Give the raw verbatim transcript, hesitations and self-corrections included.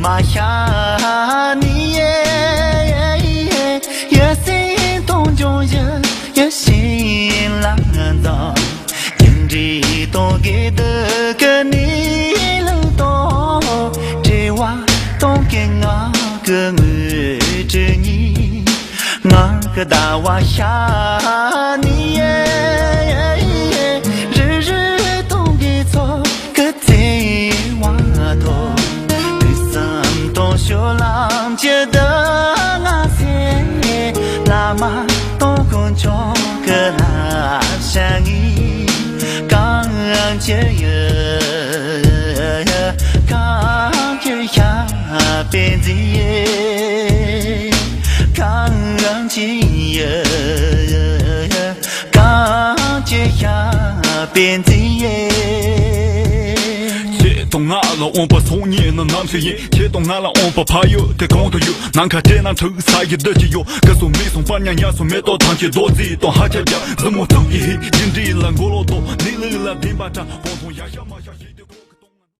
བ་ཤ་ནི་ཡེ་ཡེ་སེང་སྟོང་ལྗོངས་ཡེ་ཡེ་ཤིང་ལ་འཛོམས། ཡིན་འདྲི་སྟོང་གི་སྡུག་གི་ནི་ལུང་སྟོང་བྲེལ་བ་སྟོང་གི་ངང་གི་ངུ་དྲི་ཉིད། ངང་གི་ཟླ་བ་ཤར་ནི་ཡེ། རི་རི་སྟོང་གི་ཚོགས་ཀྱི་བརྩེ་བ་ཐོབ། དུས་གསུམ་སྟོང་ཕྱོགས་ལམ་གྱི་སྡུག་བསྔལ་སེལ། བླ་མ་སྟོང་དཀོན་མཆོག་གི་བསླབ་བྱ་ངེས། གང་ཅི་ཡོད། གང་ཅི་ཤ་པའི་མཛེས། གང་ཅི་ཡོད། གང་ཅི་ཤ་པའི་མཛེས། ཁྱེད་དང་ང་ལ་འོངས་པ་སང་ཉིན་ནི་ནམ་ཞིག་ཡིན། ཁྱེད་དང་ང་ལ་འོངས་པ་ཕ་ཡུལ་དེ་གང་དུ་ཡོད། ནམ་མཁའ་སྤྲིན་ནག་འཁྲུག་ས་ཡི་རྡུལ་གྱིས་གཡོགས། སྐུ་གསུམ་མིག་ཟུང་པར་མཉམ་ཉམས་སུ་མེ་ཏོག་ཐང་ཆེན་རྡོ་རྗེ་དང་ཧ་ཅང་རྒྱ། གཟིགས་མོ་གཙུག་གི་ཧི་ཡིན་འདྲི་ལ་མགོ་ལོག་ཏོ་ནི་ལུག་ལ་བདེན་པ་འདྲ་བོ་མཐོང་ཡ་ཤ་མ་ཤ་ཞིག་དེ།